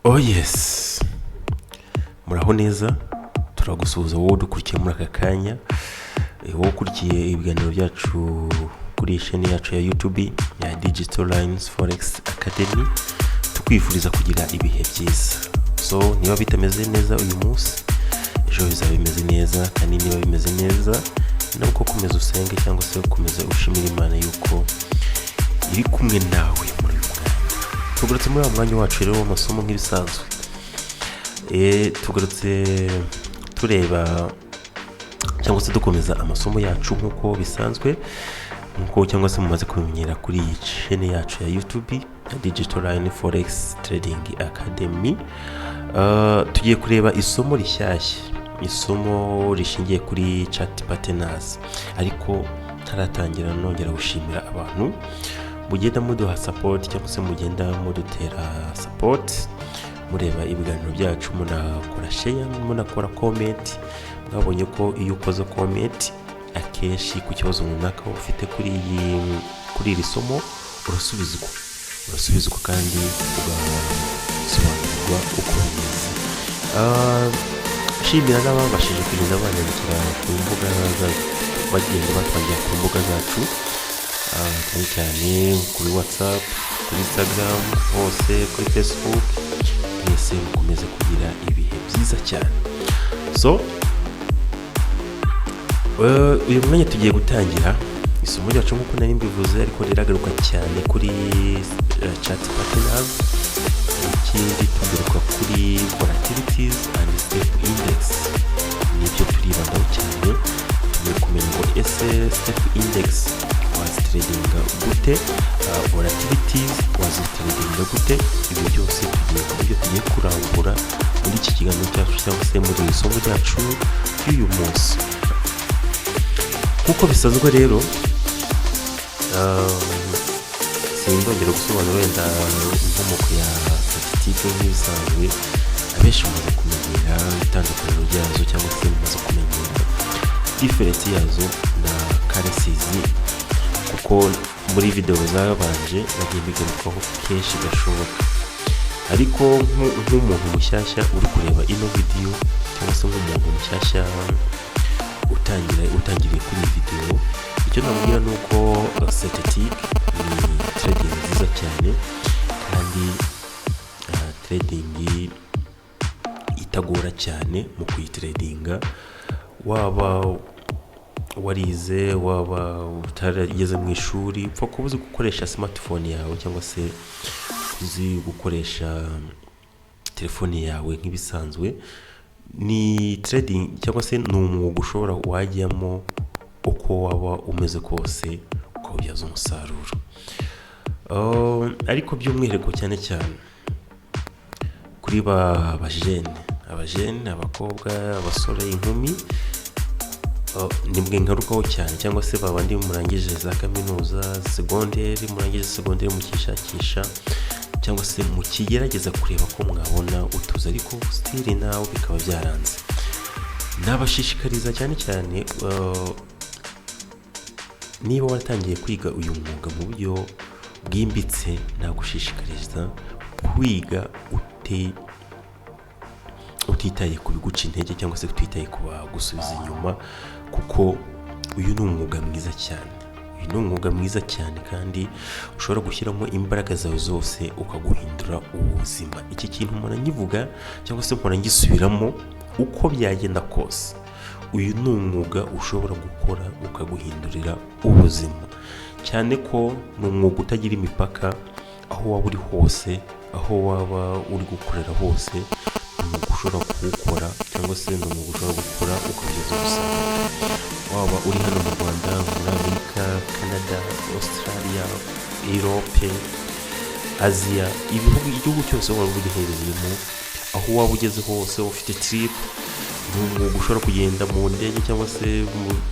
Oh yes, muraho neza. Turagusuhuza wowe udukurikiye muri aka kanya, wowe ukurikiye ibiganiro byacu kuri iyi chaîne yacu ya YouTube ya Digital Lines Forex Academy. Tukwifuriza kugira ibihe byiza. So niba bitameze neza uyu munsi, ejo bizaba bimeze neza, kandi niba bimeze neza nabwo komeza usenge cyangwa se ukomeze ushimire Imana yuko iri kumwe nawe muri uyu mwanya. Tugarutse muri wa mwanya wacu rero w'amasomo nk'ibisanzwe. Tugarutse tureba cyangwa se dukomeza amasomo yacu nk'uko bisanzwe, nk'uko cyangwa se mumaze kubimenyera kuri iyi chaîne yacu ya YouTube ya Digital Line Forex Trading Academy. Tugiye kureba isomo rishyashya, isomo rishingiye kuri chart patterns. Ariko ntaratangira, nongera gushimira abantu mugenda muduha support cyangwa se mugenda mudutera support, mureba ibiganiro byacu, munakora share, munakora comment. Mwabonye ko iyo ukoze comment akenshi ku kibazo runaka ufite kuri iri somo, urasubizwa kandi ugasobanurirwa uko bimeze. Nshimira n'ababashije kugenda banyandikira ku mbuga, bagenda batwangira ku mbuga zacu, cyane cyane kuri WhatsApp, kuri Instagram hose, kuri Facebook. Mwese mukomeze kugira ibihe byiza cyane. So uyu mwanya tugiye gutangira isomo ryacu nk'uko nari mbivuze, ariko riragaruka cyane kuri chart patterns. Ikindi, tugaruka kuri volatilities and step index, nibyo turibandaho cyane. Tugiye kumenya ngo ese step index wazitradinga gute, volatilities wazitradinga gute? Ibyo byose tugiye ibyo tugiye kurambura muri iki kiganiro cyacu cyangwa se muri iri somo ryacu ry'uyu munsi. Nk'uko bisanzwe rero, sindongera gusobanura wenda inkomoko ya statistique. Nk'ibisanzwe, abenshi mumaze kumenyera itandukaniro ryazo cyangwa se mumaze kumenyera différence yazo na currencies, kuko muri videwo zabanje nagiye mbigarukaho kenshi gashoboka. Ariko nk'umuntu mushyashya uri kureba ino vidiyo cyangwa se nk'umuntu mushyashya utangiriye kuri iyi videwo, icyo namubwira ni uko synthetic ni trading nziza cyane kandi trading itagora cyane mu kuyitradinga. Waba warize, waba utarageze mu ishuri, upfa kuba uzi gukoresha smartphone yawe cyangwa se uzi gukoresha telefone yawe nk'ibisanzwe. Ni trading cyangwa se ni umwuga ushobora wajyamo uko waba umeze kose, ukawubyaza umusaruro. Ariko by'umwihariko cyane cyane kuri ba bajene, abajene, abakobwa, abasore, inkumi, nibwe ngarukaho cyane, cyangwa se babandi murangije za kaminuza, segonderi, murangije segonderi mukishakisha cyangwa se mukigerageza kureba ko mwabona utuzi, ariko still nawe bikaba byaranze. Nabashishikariza cyane cyane, niba waratangiye kwiga uyu mwuga mu buryo bwimbitse, nagushishikariza kwiga utitaye ku biguca intege cyangwa se utitaye ku bagusubiza inyuma, kuko uyu ni umwuga mwiza cyane. Uyu ni umwuga mwiza cyane kandi ushobora gushyiramo imbaraga zawe zose ukaguhindura ubuzima. Iki kintu mpora nkivuga cyangwa se mpora ngisubiramo: uko byagenda kose, uyu ni umwuga ushobora gukora ukaguhindurira ubuzima, cyane ko ni umwuga utagira imipaka. Aho waba uri hose, aho waba uri gukorera hose, ni umwuga ushobora kuwukora cyangwa se ni umwuga ushobora gukora ukabyaza umusaruro. Waba uri hano mu Rwanda, muri Amerika, Canada, Australia, Europe, Aziya, ibihugu, igihugu cyose waba ugiherereyemo, aho waba ugeze hose ufite trip, ni umwuga ushobora kugenda mu ndege cyangwa se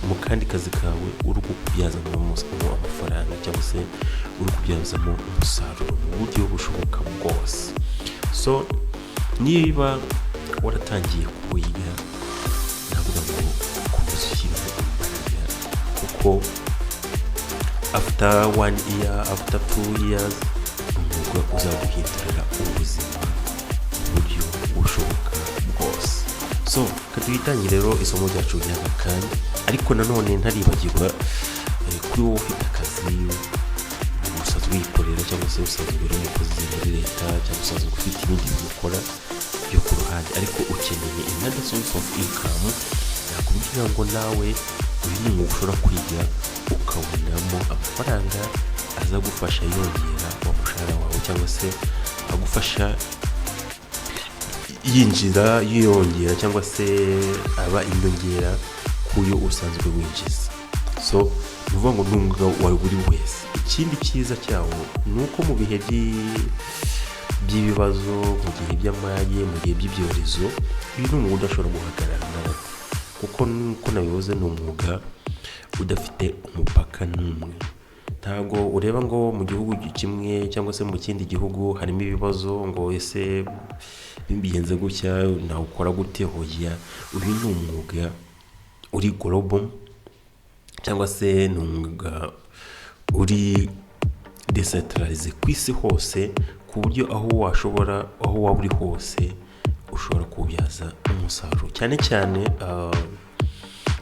mu kandi kazi kawe uri kubyazamo amafaranga cyangwa se uri kubyazamo umusaruro mu buryo bushoboka bwose. So niba waratangiye kuwiga, navuga ngo komeza ushyiremo imbaraga, kuko after one year, after 2 years, ni umwuga uzaguhindurira ubuzima mu Twitangire rero isomo ryacu ry'aka kanya, ariko nanone ntaribagirwa, kuri wowe ufite akazi usanzwe wikorera, cyangwa se usanzwe uri umukozi muri leta, cyangwa usanzwe ufite ibindi bintu ukora byo ku ruhande ariko ukeneye another source of income, nakubwira ngo nawe uyu ni umwuga ushobora kwiga ukabonamo amafaranga aza gufasha yongera wa mushahara wawe, cyangwa se agufasha yinjira yiyongera, cyangwa se aba inyongera ku yo usanzwe winjiza. So ni ukuvuga ngo ni umwuga wa buri wese. Ikindi cyiza cyawo ni uko mu bihe by'ibibazo, mu gihe by'amage, mu gihe by'ibyorezo, uyu ni umwuga udashobora guhagarara na gato, kuko nk'uko nabivuze ni umwuga udafite umupaka n'umwe. Ntabwo ureba ngo mu gihugu kimwe cyangwa se mu kindi gihugu harimo ibibazo, ngo ese bigenze gutya nawukora gute? Hoya, uyu ni umwuga uri global, cyangwa se ni umwuga uri decentralized ku isi hose, ku buryo aho washobora, aho waba uri hose, ushobora kuwubyaza umusaruro. Cyane cyane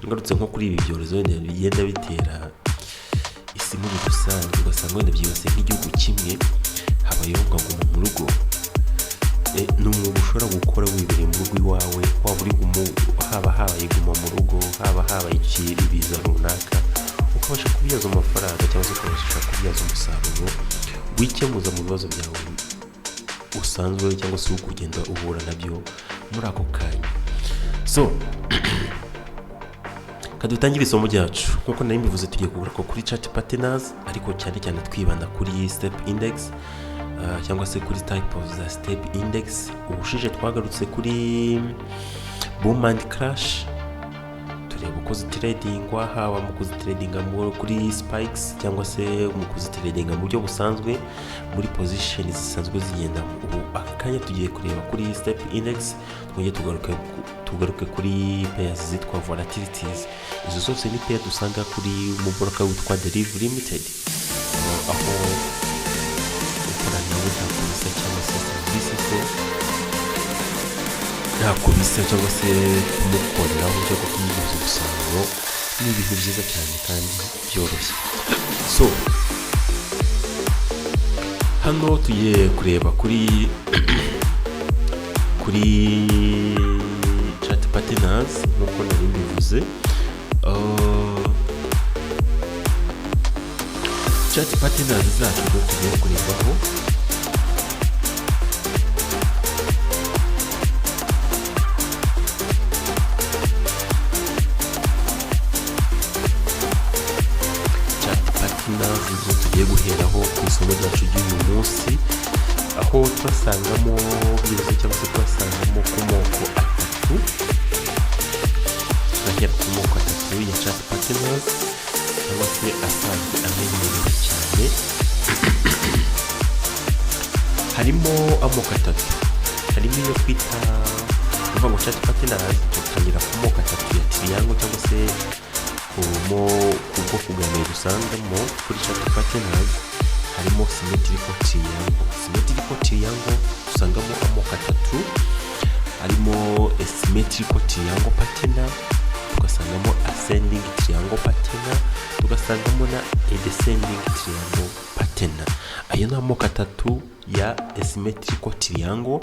ngarutse nko kuri ibi byorezo wenda bigenda bitera isi muri rusange, ugasanga wenda byibasiye nk'igihugu kimwe, habayeho nka guma mu rugo. Ni umwuga ushobora gukora wibereye mu rugo iwawe, waba uri haba habaye guma mu rugo, haba habaye ibiza runaka, ukabasha kubyaza amafaranga cyangwa se ukabasha kubyaza umusaruro wikemuza mu bibazo byawe usanzwe cyangwa se uri kugenda uhura nabyo muri ako kanya. So kadutangire isomo ryacu. Nk'uko nari mbivuze, tugiye kugaruka kuri chart patterns, ariko cyane cyane twibanda kuri step index, cyangwa se kuri type of the step index. Ubushize twagarutse kuri boom and crash, tureba uko zitradingwa, haba mu kuzitradinga kuri spikes cyangwa se mu kuzitradinga mu buryo busanzwe muri position zisanzwe zigenda. Ubu aka kanya tugiye kureba kuri step index, twongere tugaruke kuri pairs zitwa volatilities. Izo zose ni pair dusanga kuri mu broker witwa Deriv Limited, aho gukorana nawe ntako bisa, cyangwa se serivisi ze ntako bisa, cyangwa se kumukoreraho cyangwa kumuhuza umusaruro ni ibintu byiza cyane kandi byoroshye. So hano tugiye kureba kuri chart patterns nk'uko nari mbivuze. Chart patterns zacu rero tugiye kurebaho chart patterns nizo tugiye guheraho ku isomo ryacu ry'uyu munsi, aho turasangamo byibuze cyangwa se turasangamo ku moko atatu. Turahera ku moko atatu ya chart patterns, cyangwa se asanzwe amenyerewe cyane. Harimo amoko atatu. Harimo iyo twita, kuvuga ngo chart patterns, tutangira ku moko atatu ya triangle, cyangwa se ku bwoko bwa mbere dusangamo kuri chart patterns harimo symmetrical triangle. Symmetrical triangle dusangamo amoko atatu. Harimo asymmetrical triangle pattern, tugasangamo ascending triangle pattern, tugasangamo na descending triangle pattern. Ayo ni amoko atatu ya asymmetrical triangle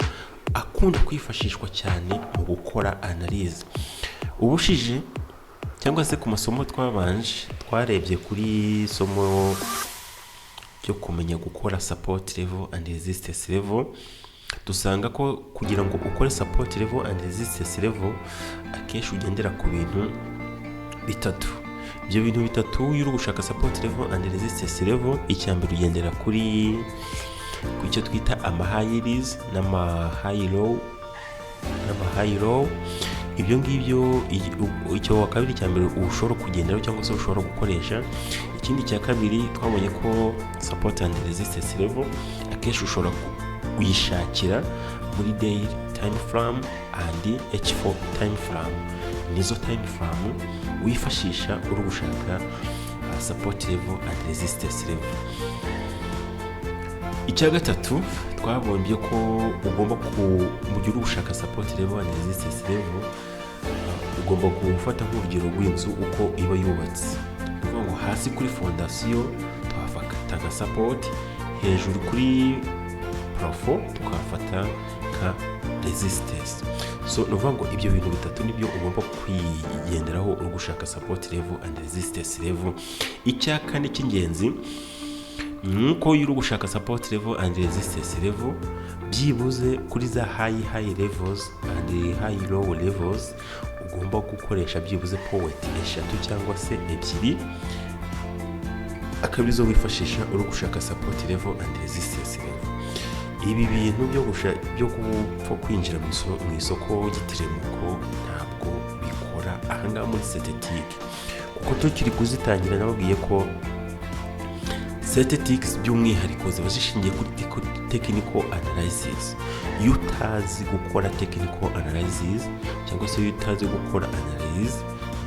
akunda kwifashishwa cyane mu gukora analyse. Ubushije cyangwa se ku masomo twabanje, twarebye kuri somo ryo kumenya gukora support level and resistance level, dusanga ko kugira ngo ukore support level and resistance level akenshi ugendera ku bintu bitatu. Ibyo bintu bitatu, iyo uri gushaka support level and resistance level, icya mbere ugendera ku icyo twita ama high highs n'ama high low n'ama high low. Ibyo ngibyo, icyo wa kabiri, cya mbere ushobora kugenderaho cyangwa se ushobora gukoresha. Ikindi cya kabiri, twabonye ko support and resistance level akenshi ushobora kuyishakira muri daily time frame and H4 time frame. Nizo time frame wifashisha uri gushaka support level and resistance level. Icya gatatu, twabonye ko ugomba ku mu gihe uri gushaka support level and resistance level, Ugomba gufata nk'urugero rw'inzu uko iba yubatse. Ni ukuvuga ngo hasi kuri fondasiyo tuhafata nka support, hejuru kuri plafond tukahafata nka resistance. So ni ukuvuga ngo ibyo bintu bitatu nibyo ugomba kwigenderaho uri gushaka support level and resistance level. Icya kane cy'ingenzi ni uko iyo uri gushaka support level and resistance level, byibuze kuri za high levels and high low levels, ugomba gukoresha byibuze point eshatu cyangwa se ebyiri, akaba arizo wifashisha uri gushaka support level and resistance level. Ibi bintu byo gupfa kwinjira mu isoko gitiremuko ntabwo bikora ahangaha muri synthetic, kuko tukiri kuzitangira nababwiye ko synthetics by'umwihariko ziba zishingiye kuri technical analysis. Iyo utazi gukora technical analysis cyangwa se iyo utazi gukora analysis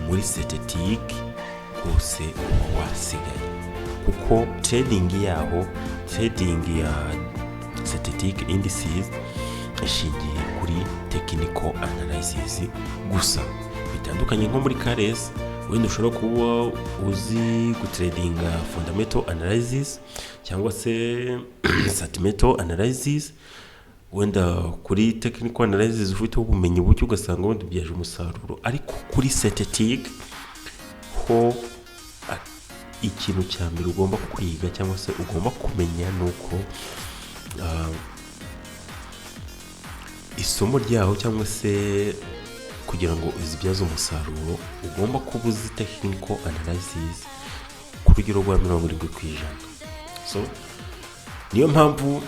muri synthetic, rwose uba wasigaye, kuko trading yaho, trading ya synthetic indices, ishingiye kuri technical analysis gusa. Bitandukanye nko muri currency, wenda ushobora kuba uzi gutradinga fundamental analysis cyangwa se sentimental analysis, wenda kuri technical analysis ufiteho ubumenyi buke, ugasanga wenda ubyaje umusaruro. Ariko kuri synthetic ho, ikintu cya mbere ugomba kwiga cyangwa se ugomba kumenya ni uko isomo ryaho, cyangwa se kugira ngo uzibyaze umusaruro, ugomba kuba uzi technical analysis ku rugero rwa 70%. So niyo mpamvu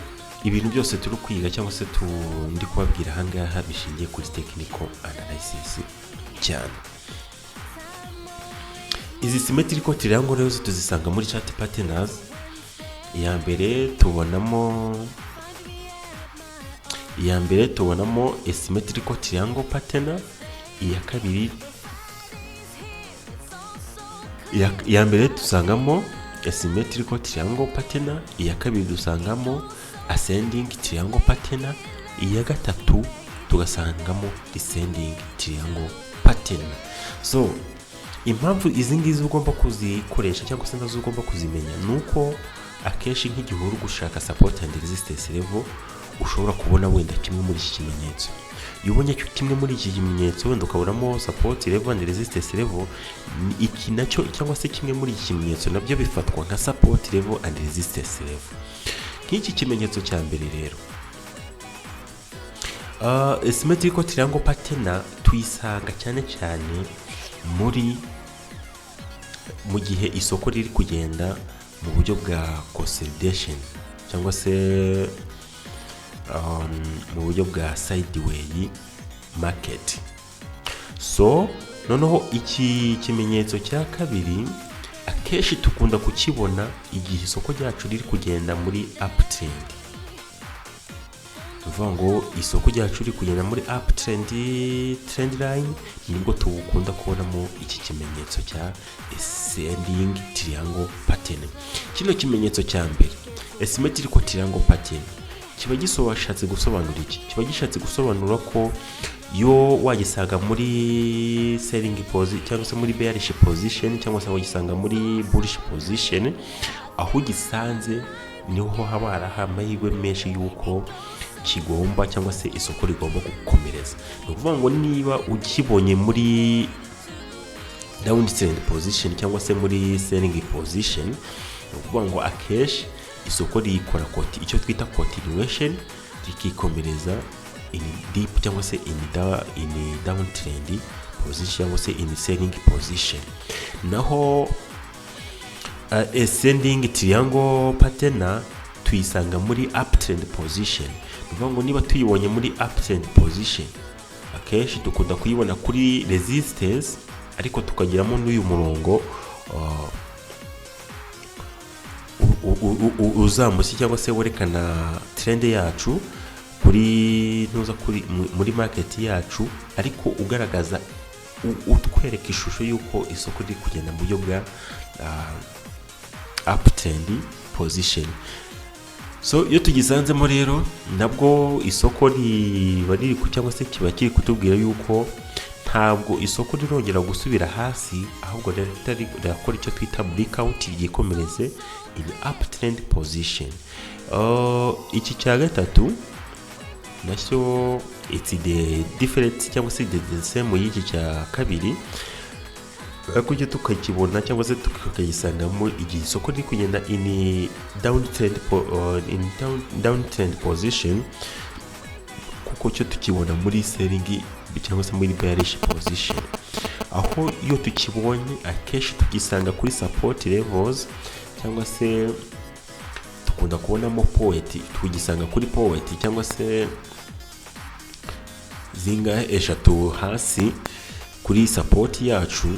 ibintu byose turi kwiga cyangwa se ndi kubabwira ahangaha bishingiye kuri technical analysis cyane. Izi symmetrical triangle rero tuzisanga muri chart patterns. Iya mbere tubonamo asymmetrical triangle pattern. Iya kabiri, iya mbere dusangamo asymmetrical triangle pattern, iya kabiri dusangamo ascending triangle pattern, iya gatatu tugasangamo descending triangle pattern. So impamvu izi ngizi ugomba kuzikoresha cyangwa se nazo ugomba kuzimenya ni uko akenshi nk'igihe uri gushaka support and resistance level, ushobora kubona wenda kimwe muri iki kimenyetso. Iyo ubonye kimwe muri iki kimenyetso, wenda ukabonamo support level and resistance level, iki nacyo cyangwa se kimwe muri iki kimenyetso nabyo bifatwa nka support level and resistance level. Nk'iki kimenyetso cya mbere rero, symmetrical triangle pattern, tuyisanga cyane cyane mu gihe isoko riri kugenda mu buryo bwa consolidation cyangwa se mu buryo bwa sideway market. So noneho iki kimenyetso cya kabiri akenshi dukunda kukibona igihe isoko ryacu riri kugenda muri uptrend. Ni ukuvuga ngo isoko ryacu riri kugenda muri uptrend trend line, nibwo tukunda kubonamo iki kimenyetso cya ascending triangle pattern. Kino kimenyetso cya mbere, asymmetrical triangle pattern, kiba gishatse gusobanura iki? Kiba gishatse gusobanura ko yo wagisanga muri selling position cyangwa se muri bearish position cyangwa se wagisanga muri bullish position, aho ugisanze niho haba hari amahirwe menshi y'uko kigomba cyangwa se isoko rigomba gukomereza. Ni ukuvuga ngo niba ukibonye muri down trend position cyangwa se muri selling position, ni ukuvuga ngo akenshi isoko rikora koti icyo twita continuation, rikikomereza in deep cyangwa se in down trend position cyangwa se in selling position. Naho ascending triangle pattern tuyisanga muri uptrend position. Ni ukuvuga ngo niba tuyibonye muri uptrend position, akenshi dukunda kuyibona kuri resistance, ariko tukagiramo n'uyu murongo uzamutse cyangwa se werekana trend yacu kuri ntuza kuri muri market yacu, ariko ugaragaza utwereka ishusho y'uko isoko riri kugenda mu buryo bwa uptrend position. So iyo tugisanzemo rero, nabwo isoko riba riri ku cyangwa se kiba kiri kutubwira yuko nta Ntabwo isoko rirongera gusubira hasi, ahubwo rirakora icyo twita breakout, ryikomereze in uptrend position. Iki cya gatatu nacyo, it's the different cyangwa se the same y'iki cya kabiri, ariko icyo tukakibona cyangwa se tukagisangamo igihe isoko riri kugenda in downtrend in downtrend position, kuko cyo tukibona muri selling cyangwa se muri bearish position, aho iyo tukibonye akenshi tugisanga kuri support levels, cyangwa se dukunda kubonamo point, tugisanga kuri point cyangwa se zingahe, eshatu hasi kuri support yacu.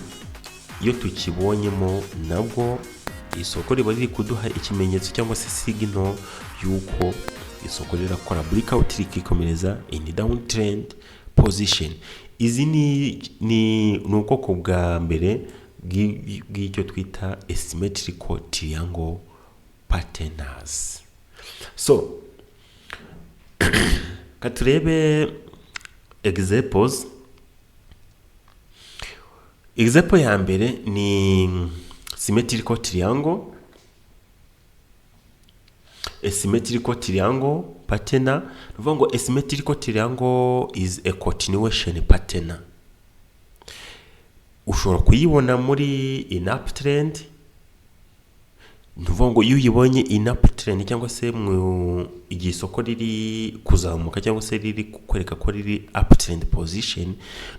Iyo tukibonyemo, nabwo isoko riba riri kuduha ikimenyetso cyangwa se signal y'uko isoko rirakora breakout, rikikomereza in downtrend position. Izi ni ubwoko bwa mbere bw'icyo twita asymmetrical triangle patterns. So katurebe examples. Example ya mbere ni symmetrical triangle, asymmetrical triangle pattern. Ni ukuvuga ngo asymmetrical triangle is a continuation pattern. Ushobora kuyibona muri in uptrend. Ni ukuvuga ngo iyo uyibonye in uptrend, cyangwa se mu igihe isoko riri kuzamuka, cyangwa se riri kukwereka ko riri uptrend position,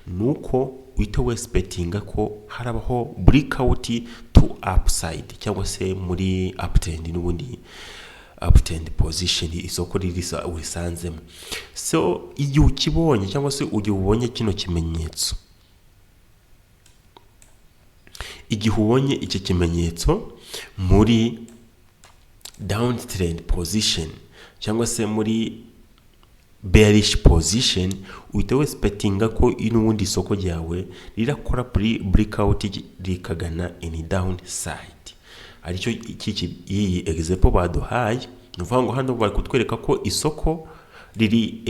ni uko uhita wexpectinga ko harabaho breakout to upside, cyangwa se muri uptrend, n'ubundi uptrend position isoko riri urisanzemo. So igihe ukibonye, cyangwa se igihe ubonye kino kimenyetso, igihe ubonye iki kimenyetso muri downtrend position cyangwa se muri bearish position, uhita wexpectinga ko n'ubundi isoko ryawe rirakora breakout, rikagana in downside, aricyo iki iyi example baduhaye. Ni ukuvuga ngo hano bari kutwereka ko isoko riri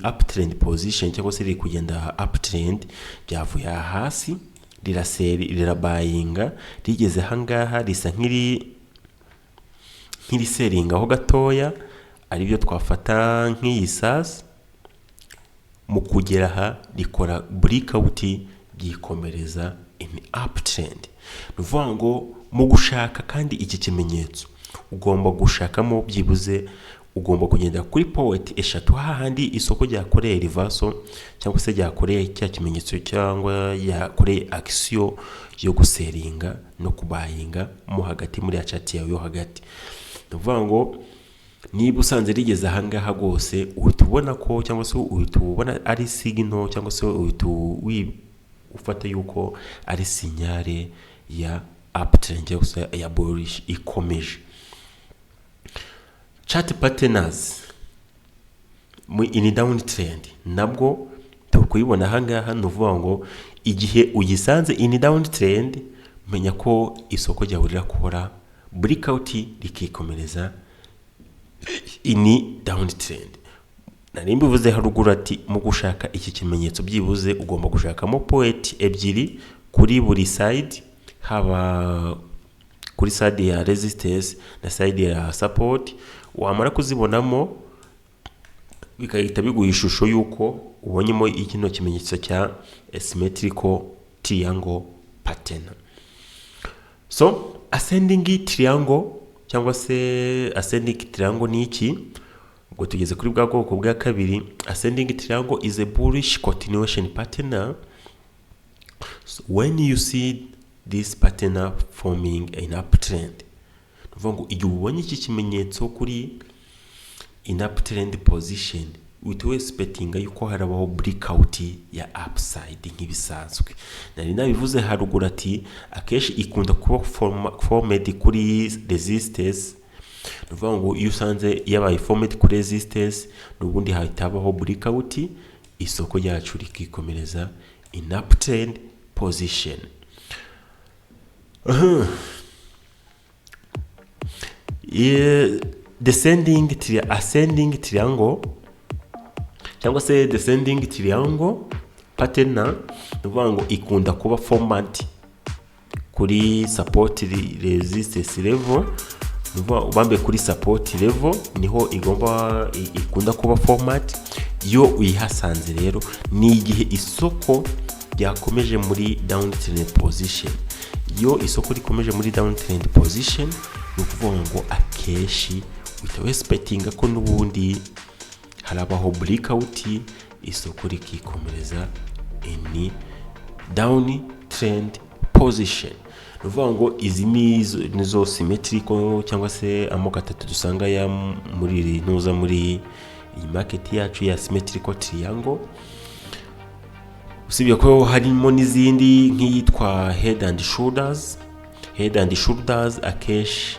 uptrend position, cyangwa se riri kugenda uptrend. Ryavuye aha hasi, riraseri, rirabuyinga, rigeze ahangaha risa nk'irisellinga ho gatoya, aribyo twafata nk'iyi sasi. Mu kugera aha rikora breakout, ryikomereza in uptrend. Ni ukuvuga ngo mu gushaka kandi iki kimenyetso, ugomba gushakamo byibuze, ugomba kugenda kuri point eshatu, hahandi isoko ryakoreye reversal, cyangwa se ryakoreye cya kimenyetso, cyangwa yakoreye action yo gusellinga no kubuyinga mo hagati muri ya chart yawe yo hagati. Ni ukuvuga ngo niba usanze rigeze ahangaha rwose, uhita ubona ko, cyangwa se uhita ubona ari signal, cyangwa se uhita ufata yuko ari signal ya uptrend cyangwa se ya bullish ikomeje. Chart patterns mu in downtrend nabwo turi kuyibona ahangaha. Ni ukuvuga ngo igihe ugisanze in downtrend, menya ko isoko ryawe rirakora breakout, rikikomereza in downtrend. Nari mbivuze haruguru ati mu gushaka iki kimenyetso, byibuze ugomba gushakamo point ebyiri kuri buri side, haba kuri side ya resistance na side ya support. Wamara kuzibonamo, bigahita biguha ishusho y'uko ubonyemo kino kimenyetso cya asymmetrical triangle pattern. So ascending triangle cyangwa se ascending triangle ni iki? Ubwo tugeze kuri bwa bwoko bwa kabiri. Ascending triangle is a bullish continuation pattern. So when you see this pattern forming an uptrend, ni ukuvuga ngo igihe ubonye iki kimenyetso kuri in uptrend position, uhita wexpectinga yuko harabaho breakout ya upside. Nk'ibisanzwe nari nabivuze haruguru ati akenshi ikunda kuba formed kuri resistance. Ni ukuvuga ngo iyo usanze yabaye formed kuri resistance, n'ubundi hahita habaho breakout, isoko ryacu rikikomereza in uptrend position. Descending ascending triangle cyangwa se ascending triangle pattern, Cyangwa se descending triangle pattern, ni ukuvuga ngo ikunda kuba formed kuri support resistance level. Ni ukuvuga ubambe kuri support level niho igomba ikunda kuba formed. Iyo uyihasanze rero, ni igihe isoko ryakomeje muri downtrend position. Iyo isoko rikomeje muri downtrend position, ni ukuvuga ngo akenshi uhita wexpectinga ko n'ubundi harabaho breakout, isoko rikikomereza in down trend position. Ni ukuvuga ngo izi nizo symmetrical cyangwa se amoko atatu dusanga ya muri iri ntuza, muri iyi market yacu ya symmetrical triangle, usibye ko harimo n'izindi nk'iyitwa head and shoulders. Head and shoulders akenshi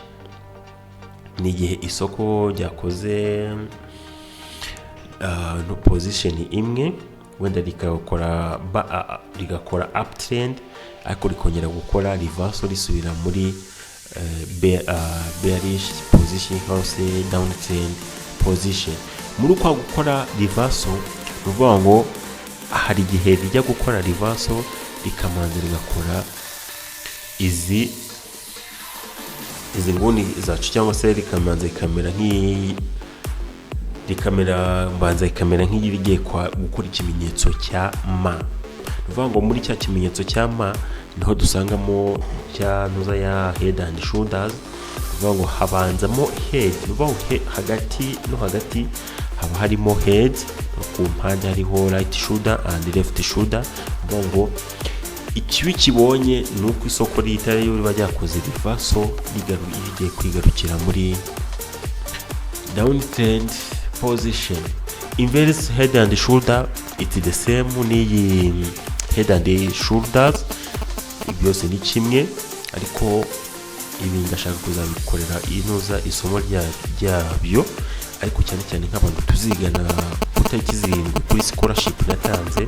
ni igihe isoko ryakoze no position imwe, wenda rigakora uptrend, ariko rikongera gukora reversal, risubira muri bearish position cyangwa se downtrend position. Muri kwa gukora reversal, ni ukuvuga ngo hari igihe rijya gukora reversal rikamanza rigakora izi nguni zacu, cyangwa se rikamanza rikamera nk'iyi, rikamera mbanza rikamera nk'irigiye gukora ikimenyetso cya M. Ni ukuvuga ngo muri cya kimenyetso cya M niho dusangamo cya ntuza ya head and shoulders. Ni ukuvuga ngo habanzamo head, ni ukuvuga ngo hagati no hagati haba harimo head, no ku mpande hariho right shoulder and left shoulder. Ni ukuvuga ngo ikibi kibonye ni uko isoko rihita riba ryakoze reversal, rigiye kwigarukira muri downtrend position. Inverse head and shoulder, it's the same n'iyi head and shoulders, byose ni kimwe, ariko ibi ndashaka kuzabikorera inoza isomo ryabyo, ariko cyane cyane nk'abantu tuzigana ku itariki 7 kuri scholarship natanze,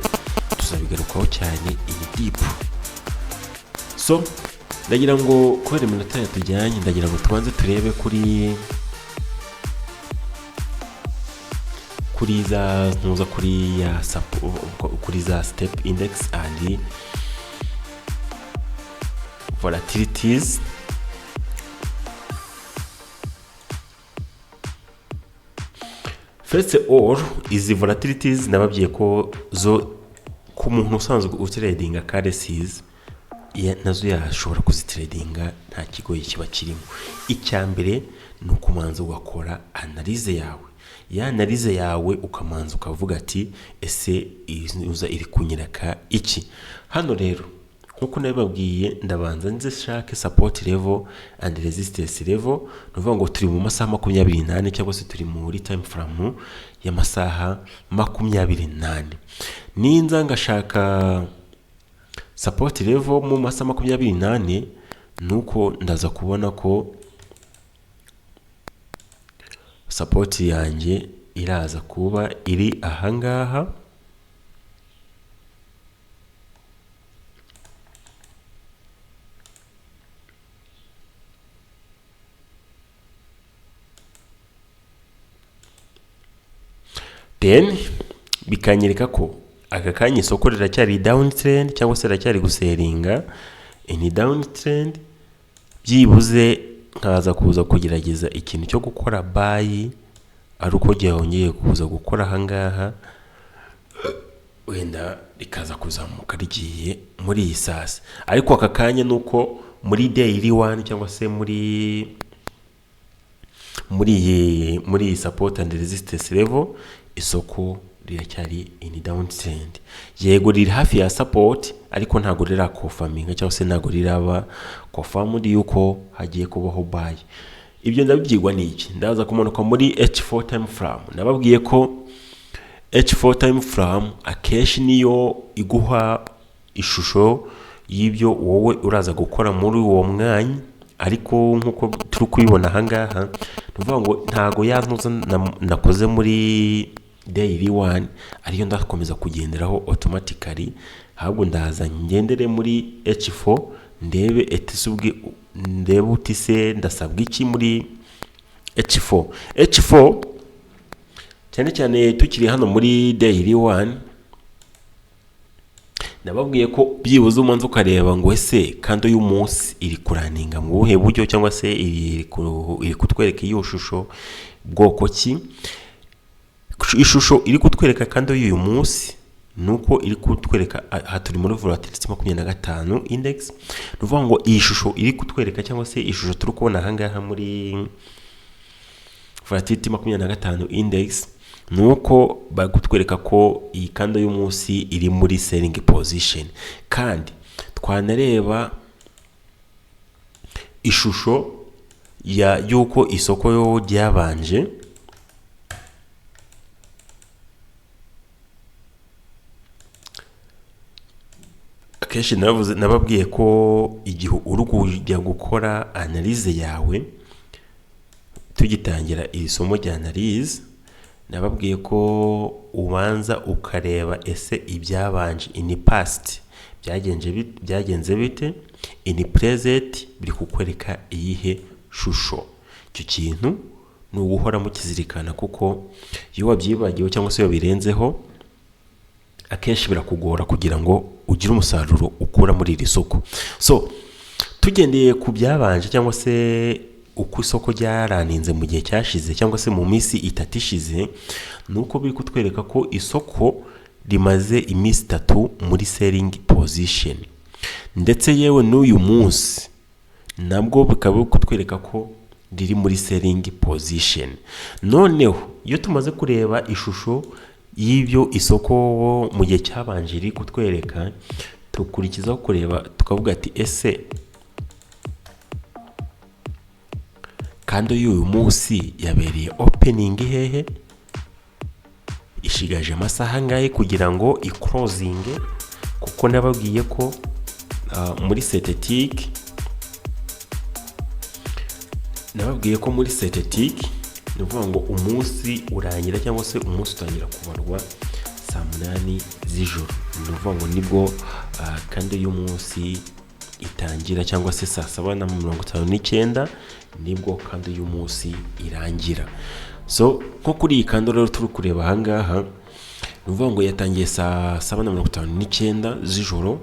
tuzabigarukaho cyane in deep. So ndagira ngo kubera iminota yatujyanye, ndagira ngo tubanze turebe kuri za ntuza, kuri ya kuri za step index and volatilities. First all, izi volatilities nababwiye ko zo ku muntu usanzwe utradinga currencies nazo yashobora kuzitradinga, nta kigoyi kiba kirimo. Icya mbere ni ukumanza ugakora analyse yawe, ya analyse yawe ukamanza ukavuga ati: "Ese iyi iri kunyereka iki?" Hano rero, nkuko nabibabwiye, ndabanza nze shake support level and resistance level. Ni ukuvuga ngo turi mu masaha 24, cyangwa se turi muri time frame y'amasaha 24. Ninza ngashaka support level mu masaha 24, nuko ndaza kubona ko support yanjye iraza kuba iri ahangaha. Then bikanyereka ko aka kanya isoko riracyari downtrend, cyangwa se riracyari gusellinga in downtrend. Byibuze nkaza kuza kugerageza ikintu cyo gukora buy ari uko ryongeye kuza gukora ahangaha, wenda rikaza kuzamuka rigiye muri iyi sasa. Ariko aka kanya ni uko muri daily one, cyangwa se muri iyi support and resistance level, isoko riracyari in downtrend. Yego, riri hafi ya support, ariko ntabwo riraconfirminga, cyangwa se ntabwo riraba confirmed yuko hagiye kubaho buy. Ibyo ndabibyigwa ni iki? Ndaza kumanuka muri H4 time frame. Nababwiye ko H4 time frame akenshi niyo iguha ishusho y'ibyo wowe uraza gukora muri uwo mwanya. Ariko nk'uko turi kubibona ahangaha, ni ukuvuga ngo ntago ya ntuza nakoze muri daily one ariyo ndakomeza kugenderaho automatically, ahubwo ndaza ngendere muri H4, ndebe etise ubwe, ndebe uti se ndasabwa iki muri H4. H4 Cyane cyane tukiri hano muri daily one, nababwiye ko byibuze umanza ukareba ngo ese candle y'umunsi iri kurunninga mu buhe buryo, cyangwa se iri kutwereka iyo shusho bwoko ki. Ishusho iri kutwereka candle y'uyu munsi ni uko iri kutwereka, aha turi muri volatility 25 index. Ni ukuvuga ngo iyi shusho iri kutwereka, cyangwa se ishusho turi kubona ahangaha muri volatility 25 index, ni uko bari kutwereka ko iyi candle y'umunsi iri muri selling position. Kandi twanareba ishusho ya y'uko isoko yo ryabanje, akenshi naravuze, nababwiye ko igihe uri kujya gukora analyse yawe, tugitangira iri somo rya analyse, nababwiye ko ubanza ukareba ese ibyabanje in past byagenze bite, in present biri kukwereka iyihe shusho. Icyo kintu ni uguhora mukizirikana, kuko iyo wabyibagiwe cyangwa se iyo birenzeho, akenshi birakugora kugira ngo ugire umusaruro ukura muri iri soko. So tugendeye ku byabanje, cyangwa se uko isoko ryarunninze mu gihe cyashize, cyangwa se mu minsi 3 ishize, ni uko biri kutwereka ko isoko rimaze iminsi 3 muri selling position. Ndetse yewe n'uyu munsi nabwo bikaba biri kutwereka ko riri muri selling position. Noneho iyo tumaze kureba ishusho y'ibyo isoko mu gihe cyabanje riri kutwereka, dukurikizaho kureba tukavuga ati ese candle y'uyu munsi yabereye opening hehe, ishigaje amasaha angahe kugira ngo iclosinge? Kuko nababwiye ko muri synthetic, nababwiye ko muri synthetic ni ukuvuga ngo umunsi urangira, cyangwa se umunsi utangira kubarwa saa 8 z'ijoro. Ni ukuvuga ngo nibwo candle y'umunsi itangira, cyangwa se saa 7:59 nibwo candle y'umunsi irangira. So nko kuri iyi candle rero turi kureba ahangaha, ni ukuvuga ngo yatangiye saa 7:59 z'ijoro,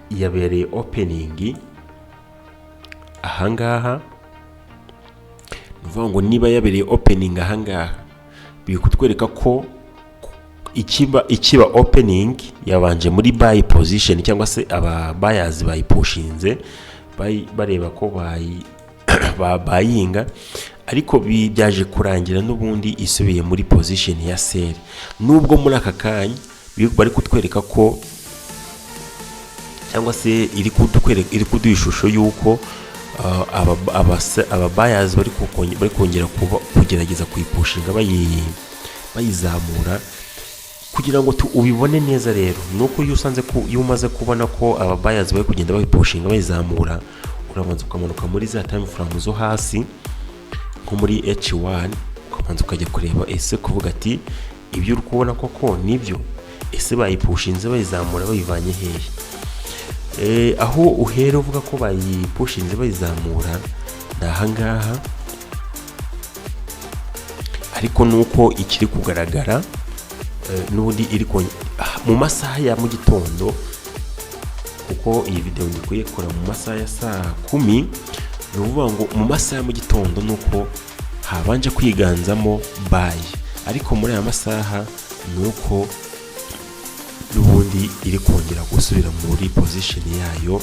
yabereye opening ahangaha. Ni ukuvuga ngo niba yabereye opening ahangaha, biri kutwereka ko ikiba opening yabanje muri buy position, cyangwa se aba buyers bayipushinze bareba ko bayinga, ariko byaje kurangira n'ubundi isubiye muri position ya sell, nubwo muri aka kanya bari kutwereka ko, cyangwa se iri kudukwereka, iri kuduha ishusho y'uko aba buyers bari kongera kugerageza kuyipushinga, bayizamura. Kugira ngo ubibone neza rero, ni uko iyo usanze ko, iyo umaze kubona ko aba buyers bari kugenda bayipushinga bayizamura, urabanza ukamanuka muri za time frame zo hasi, nko muri H1, ukabanza ukajya kureba ese, kuvuga ati ibyo uri kubona koko nibyo, ese bayipushinze bayizamura bayivanye hehe? Aho uhera uvuga ko bayipushinze bayizamura ni ahangaha. Ariko nuko ikiri kugaragara, n'ubundi iri mu masaha ya mu gitondo, kuko iyi video ndi kuyikora mu masaha ya saa 10, ni ukuvuga ngo mu masaha ya mu gitondo nuko habanje kwiganzamo buy, ariko muri aya masaha ni uko n'ubundi iri kongera gusubira muri position yayo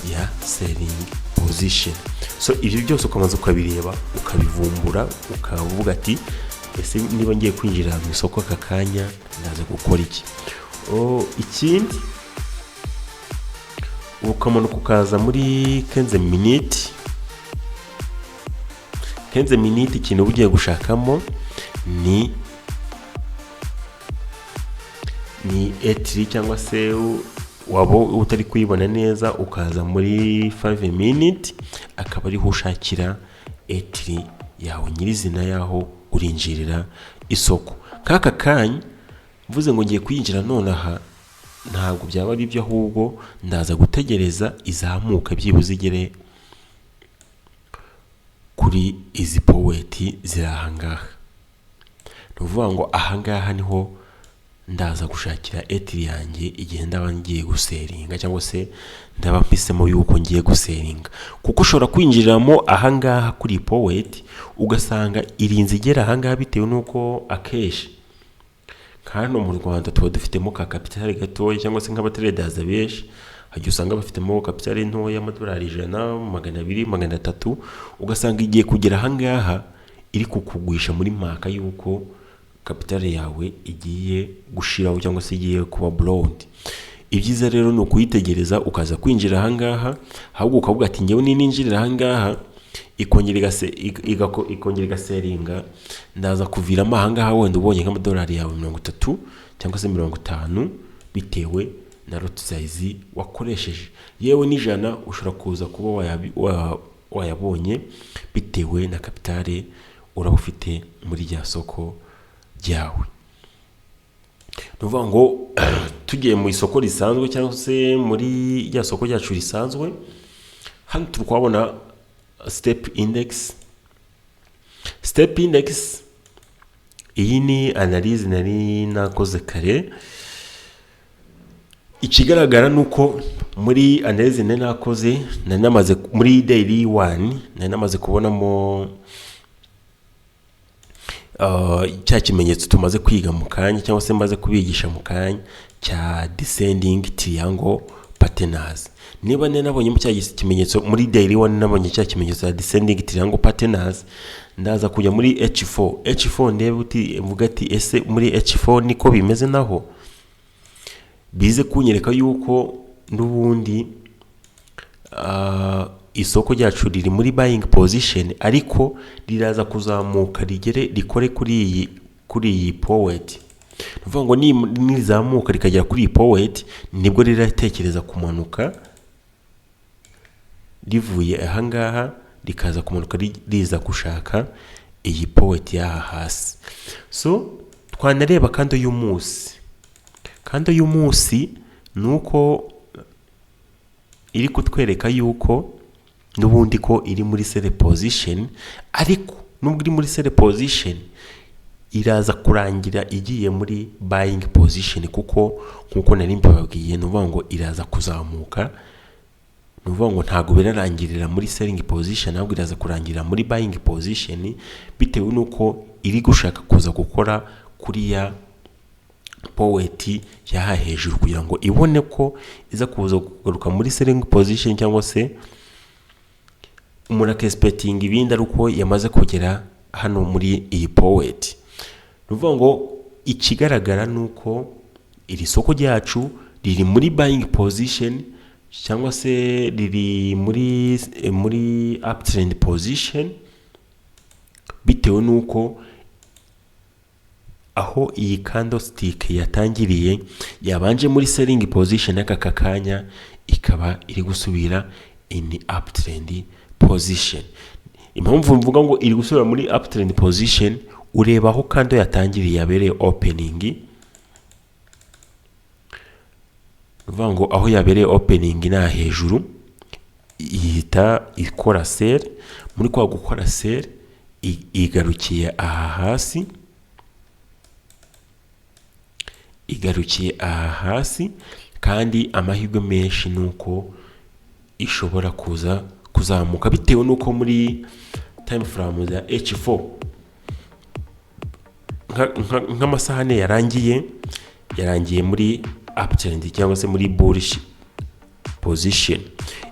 ya selling position. So ibyo byose ukabanza ukabireba, ukabivumbura, ukavuga ati ese niba ngiye kwinjira mu isoko aka kanya ndaza gukora iki? Oh, ikindi ukamanuka ukaza muri 15 minute. 15 minute, ikintu uba ugiye gushakamo ni entry, cyangwa se waba utari kuyibona neza ukaza muri 5 minute, akaba ariho ushakira entry yawe nyirizina yaho urinjirira isoko. K'aka kanya mvuze ngo ngiye kuyinjira nonaha, ntabwo byaba ari byo, ahubwo ndaza gutegereza izamuka byibuze igere kuri izi point ziri aha ngaha. Ni ukuvuga ngo ahangaha niho ndaza gushakira entry yanjye igihe ndaba ngiye gusellinga, cyangwa se ndaba mpisemo yuko ngiye gusellinga, kuko ushobora kwinjiriramo ahangaha kuri point, ugasanga irinze igera ahangaha, bitewe n'uko akenshi nka hano mu Rwanda tuba dufitemo ka capital gatoya, cyangwa se nk'abatraders benshi hajya usanga bafitemo capital ntoya y'amadolari 100, 200, 300, ugasanga igiye kugera ahangaha iri kukugwisha muri maka y'uko capital yawe igiye gushiraho cyangwa se igiye kuba blowed. Ibyiza rero ni ukuyitegereza, ukaza kwinjira ahangaha, ahubwo ukavuga ati: "Ngewe nininjirira ahangaha ikongera igasellinga, ndaza kuviramo ahangaha." Wenda ubonye nk'amadolari yawe 30 cyangwa se 50, bitewe na lot size wakoresheje, yewe n'100 ushobora kuza kuba wayabonye, bitewe na capital uraba ufite muri rya soko ryawe. Ni ukuvuga ngo tugiye mu isoko risanzwe, cyangwa se muri rya soko ryacu risanzwe, hano turi kuhabona step index. Step index, iyi ni analyse nari nakoze kare. Ikigaragara ni uko muri analyse nari nakoze, nari namaze muri daily one, nari namaze kubonamo cya kimenyetso tumaze kwiga mu kanya, cyangwa se maze kubigisha mu kanya, cya descending triangle patterns. Niba nari nabonyemo cya kimenyetso muri daily one, nabonye cya kimenyetso cya descending triangle patterns, ndaza kujya muri H4. H4 ndebe uti mvuga ati: "Ese muri H4 niko bimeze?" Naho bize kunyereka yuko n'ubundi isoko ryacu riri muri buying position, ariko riraza kuzamuka rigere rikore kuri iyi point. Ni ukuvuga ngo nizamuka rikagera kuri iyi point, nibwo riratekereza kumanuka rivuye ahangaha, rikaza kumanuka riza gushaka iyi point y'aha hasi. So twanareba kandi uyu munsi, kandi uyu munsi ni uko iri kutwereka yuko n'ubundi ko iri muri sell position, ariko nubwo iri muri sell position, iraza kurangira igiye muri buying position, kuko nkuko nari mbibabwiye, ni ukuvuga ngo iraza kuzamuka. Ni ukuvuga ngo ntabwo birarangirira muri selling position, ahubwo iraza kurangirira muri buying position, bitewe n'uko iri gushaka kuza gukora kuri ya point yaha hejuru, kugira ngo ibone ko iza kuza kugaruka muri selling position, cyangwa se umuntu akexpectinga ibindi ari uko yamaze kugera hano muri iyi point. Ni ukuvuga ngo ikigaragara ni uko iri soko ryacu riri muri buying position, cyangwa se riri muri uptrend position, bitewe n'uko aho iyi candlestick yatangiriye yabanje muri selling position, aka kanya ikaba iri gusubira in uptrend position. Impamvu mvuga ngo iri gusubira muri uptrend position, ureba aho candle yatangiriye, yabereye opening. Ni ukuvuga ngo aho yabereye opening ni aha hejuru, ihita ikora sell. Muri kwa gukora sell, igarukiye aha hasi, igarukiye aha hasi, kandi amahirwe menshi ni uko ishobora kuza kuzamuka, bitewe n'uko muri time frame ya H4 nk'amasaha 4 yarangiye muri uptrend cyangwa se muri bullish position.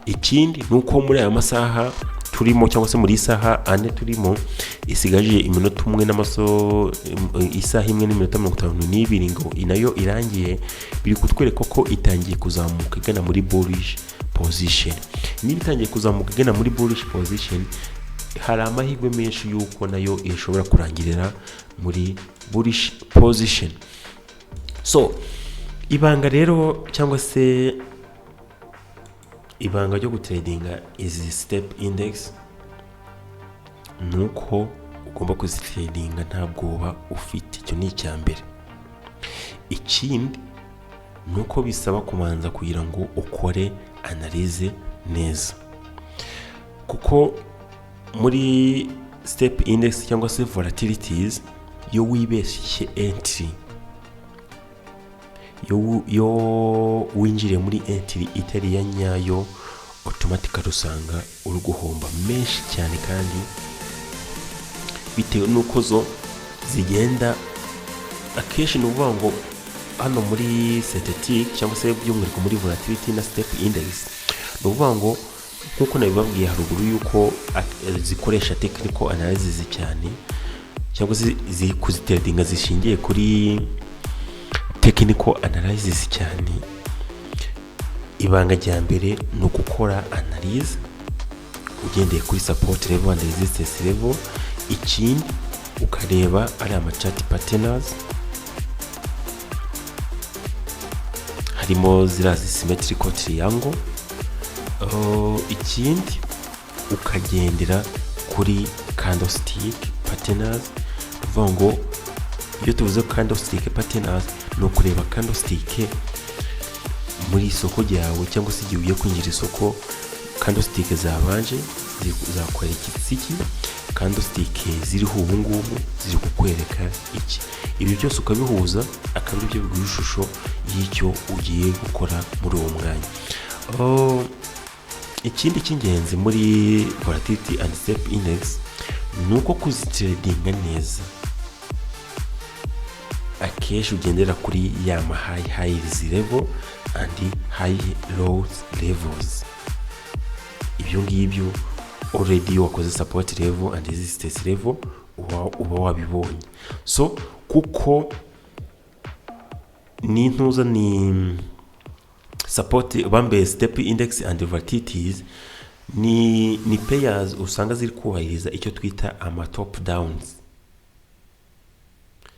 Ikindi ni uko muri aya masaha turimo, cyangwa se muri isaha 4 turimo, isigaje iminota umwe n'amaso, isaha 1:52 ngo nayo irangiye, biri kutwereka ko itangiye kuzamuka igana muri bullish position. Niba itangiye kuzamuka igana muri bullish position, hari amahirwe menshi y'uko nayo ishobora kurangirira muri bullish position. So ibanga rero, cyangwa se ibanga ryo gutradinga izi step index, ni uko ugomba kuzitradinga nta bwoba ufite. Icyo ni icya mbere. Ikindi ni uko bisaba kubanza kugira ngo ukore analyse neza, kuko muri step index cyangwa se volatilities Iyo wibeshye entry, iyo winjiriye muri entry itari iya nyayo, automatically usanga uri guhomba menshi cyane, kandi bitewe n'uko zo zigenda akenshi. Ni ukuvuga ngo hano muri synthetic, cyangwa se by'umwihariko muri volatility na step index, ni ukuvuga ngo nk'uko nabibabwiye haruguru yuko zikoresha technical analysis cyane, cyangwa se kuzitradinga zishingiye kuri technical analysis cyane. Ibanga rya mbere ni ugukora analyse ugendeye kuri support level and resistance level. Ikindi ukareba ari ama chart patterns, harimo ziriya symmetrical triangle. Ikindi ukagendera kuri candlestick patterns. Ni ukuvuga ngo iyo tuvuze candlestick patterns, ni ukureba candlestick muri isoko ryawe, cyangwa se igihe ugiye kwinjira isoko, candlestick zabanje zakwereka iki, candlestick ziriho ubu ngubu ziri kukwereka iki. Ibi byose ukabihuza, akaba ari byo biguha ishusho y'icyo ugiye gukora muri uwo mwanya. Oh, ikindi cy'ingenzi muri volatility and step index ni uko kuzitradinga neza akenshi ugendera kuri ya ma high highs level and high lows levels. Ibyo ngibyo already iyo wakoze support level and resistance level uba wabibonye. So kuko ni intuza, ni support bambaye, step index and volatilities ni pairs usanga ziri kubahiriza icyo twita ama top downs,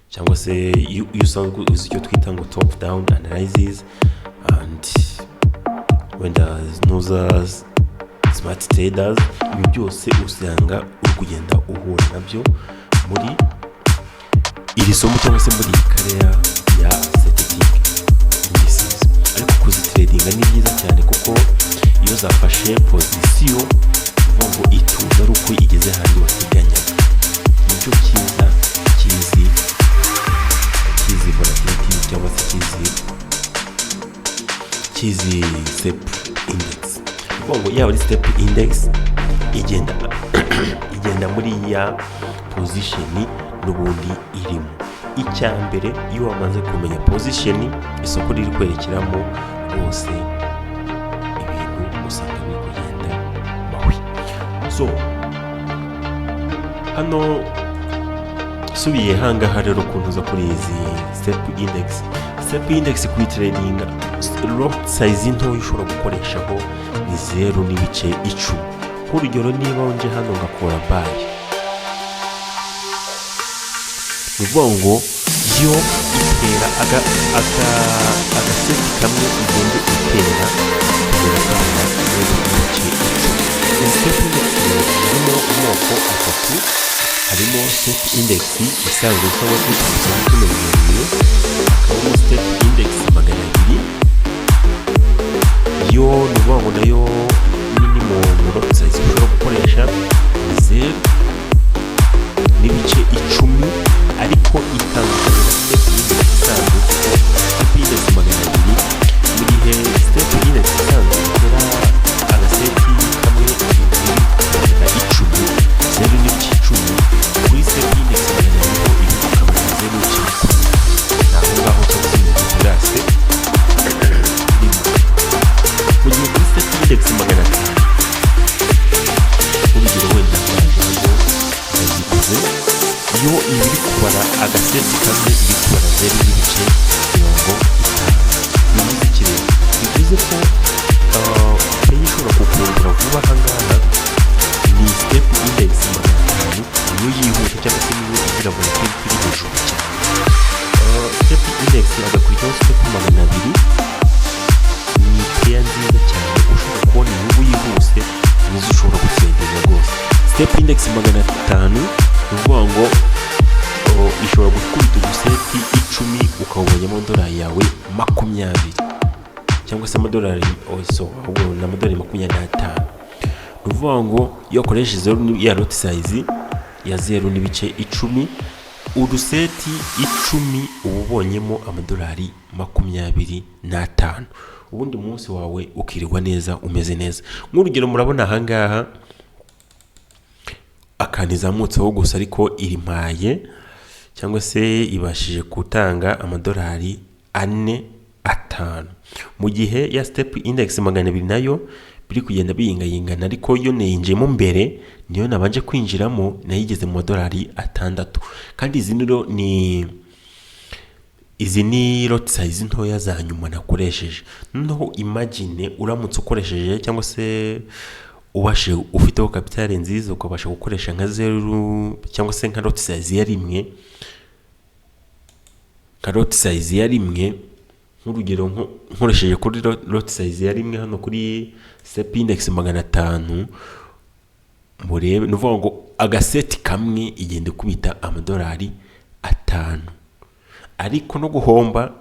cyangwa se iyo usanzwe uzi icyo twita ngo top down analysis and wenda ntuza smart traders, ibi byose usanga uri kugenda uhura nabyo muri iri somo cyangwa se muri iyi career ya synthetic indices. Ariko kuzitradinga ni byiza cyane, kuko iyo zafashe position, uvuga ngo ituza ari uko igeze ahandi wateganyaga. Nicyo cyiza kizi volatility cyangwa se kizi step index. Ni ukuvuga ngo yaba ari step index igenda muri ya position n'ubundi irimo. Icya mbere, iyo wamaze kumenya position isoko riri kwerekeramo, rwose ibintu usanga biri kugenda mawi. So hano subiye hangaha rero ukuntu uza kuri izi step index. Step index kuyitradinga, lot size ntoya ushobora gukoreshaho ni 0.10. Nk'urugero, niba nje hano ngakora buy, ni ukuvuga ngo yo itera agaseti kamwe, igenda itera kugera kabona 0.10. Izi step index rero zirimo amoko atatu. Harimo step index isanzwe, cyangwa se dusanzwe tumenyereye, hakabamo step index 200. Yo ni ukuvuga ngo nayo minimum lot size ushobora gukoresha ni 0.10, ariko itandukanye na step index isanzwe, kuko step index 200, mu gihe step index isanzwe ikora agaseti kamwe iri kubara 10, 0.10, kuri step index 200 ho iri kukabara 0.20. Ni aho ngaho, cyangwa se mirongo itandatu rimwe. Mu gihe kuri step index 500, urugero wenda ndaje hano ndaziguze, yo iba iri kubara agaseti kamwe, iri kubara 0.50. Bivuze iki rero? Bivuze ko pair ishobora kukungura vuba aha ngaha ni step index 500, niyo yihuta cyangwa se niyo igira volatility iri hejuru cyane. Step index hagakurikiraho step 200, ni pair nziza cyane ushobora kubona inyungu yihuse, nizo ushobora gutradinga rwose. Step index 500, ni ukuvuga ngo ishobora gukubita uduseti 10, ukawubonyamo amadolari yawe 20, cyangwa se amadolari, oh, so ahubwo ni amadolari 25. Ni ukuvuga ngo iyo wakoresheje zeru ya lot size ya 0.10. Uduseti 10 uba ubonyemo amadolari 25, ubundi umunsi wawe ukirirwa neza, umeze neza. Nk'urugero, murabona ahangaha akantu izamutseho gusa, ariko irimpaye cyangwa se ibashije gutanga amadolari 4, 5, mu gihe ya step index 200 nayo biri kugenda biyingayingana, ariko yo nayinjiyemo mbere, niyo nabanje kwinjiramo, nayo igeze mu madolari 6. Kandi izi rero ni izi ni lot size ntoya za nyuma nakoresheje. Noneho imagine uramutse ukoresheje cyangwa se ubashe ufiteho capital nziza, ukabasha gukoresha nka zeru cyangwa se nka lot size ya 1, nka lot size ya 1. Nk'urugero, nkoresheje kuri lot size ya 1 hano kuri step index 500, murebe, ni ukuvuga ngo agaseti kamwe igenda ikubita amadolari 5. Ariko no guhomba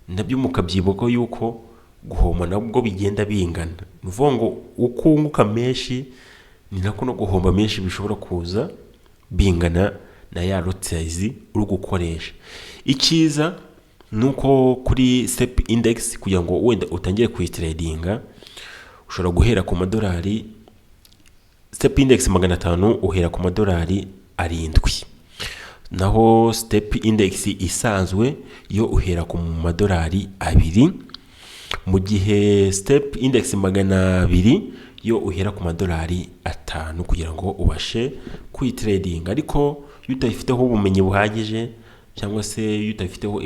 nabyo mukabyibuka yuko guhomba nabwo bigenda bingana. Ni ukuvuga ngo uko wunguka menshi ni nako no guhomba menshi bishobora kuza bingana na ya lot size uri gukoresha. Icyiza ni uko kuri step index, kugira ngo wenda utangire kuyitradinga, ushobora guhera ku madolari, step index 500 uhera ku madolari 7, naho step index isanzwe yo uhera ku madolari 2, mu gihe step index 200 yo uhera ku madolari 5 kugira ngo ubashe kuyitradinga. Ariko iyo utayifiteho ubumenyi buhagije cyangwa se iyo utayifiteho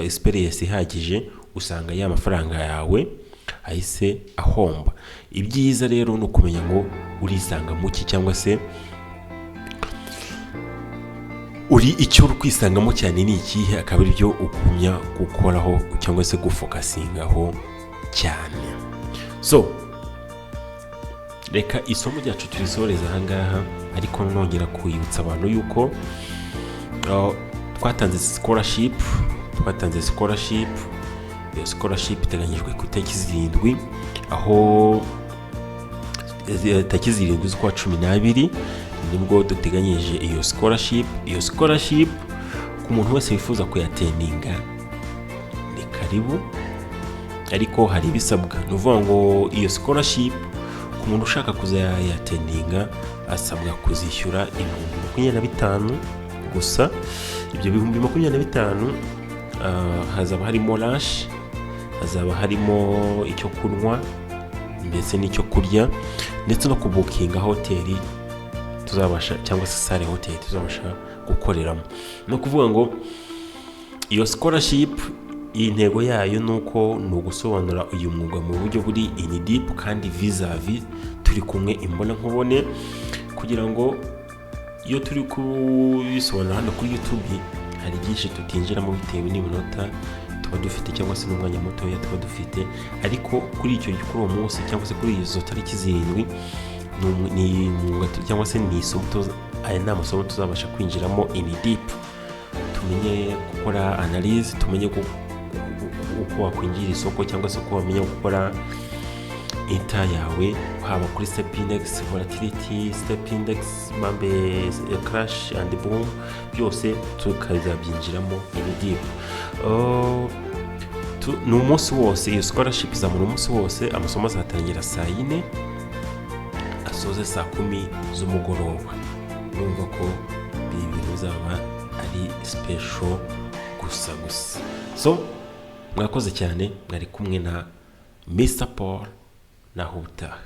experience ihagije, usanga ya mafaranga yawe ahise ahomba. Ibyiza rero ni ukumenya ngo urisanga mu ki, cyangwa se uri icyo uri kwisangamo cyane ni ikihe, akaba ari byo ugumya gukoraho cyangwa se gufocusingaho cyane. So reka isomo ryacu turisoreze ahangaha, ariko nongera kwibutsa abantu yuko twatanze scholarship. Twatanze scholarship. Iyo scholarship iteganyijwe ku itariki 7, aho tariki 7 z'ukwa 12 nibwo duteganyije iyo scholarship. Iyo scholarship, ku muntu wese wifuza kuyattendinga, ni karibu, ariko hari ibisabwa. Ni ukuvuga ngo iyo scholarship, ku muntu ushaka kuzayattendinga, asabwa kuzishyura 25,000 gusa. Ibyo 25,000, hazaba harimo lunch, hazaba harimo icyo kunywa ndetse n'icyo kurya, ndetse no kubookinga hoteli tuzabasha cyangwa se salle hoteli tuzabasha gukoreramo. Ni ukuvuga ngo iyo scholarship, intego yayo ni uko ni ugusobanura uyu mwuga mu buryo buri in deep kandi vis-a-vis, turi kumwe imbona nkubone, kugira ngo iyo turi kubisobanura hano kuri YouTube hari byinshi tutinjiramo bitewe n'iminota tuba dufite cyangwa se n'umwanya mutoya tuba dufite. Ariko kuri uwo munsi cyangwa se kuri izo tariki 7, ni umwuga cyangwa se ni isomo, aya ni amasomo tuzabasha kwinjiramo in deep, tumenye gukora analyse, tumenye uko wakwinjira isoko cyangwa se uko wamenya gukora entry yawe, haba kuri step index, volatility, step index mambe, crash and boom, byose tukazabyinjiramo in deep. Ni umunsi wose. Iyo scholarship izamara umunsi wose. Amasomo azatangira saa 4, asoze saa 10 z'umugoroba. Urumva ko ibi bintu bizaba ari special gusa gusa. So mwakoze cyane, mwari kumwe na Mr Paul, naho ubutaha.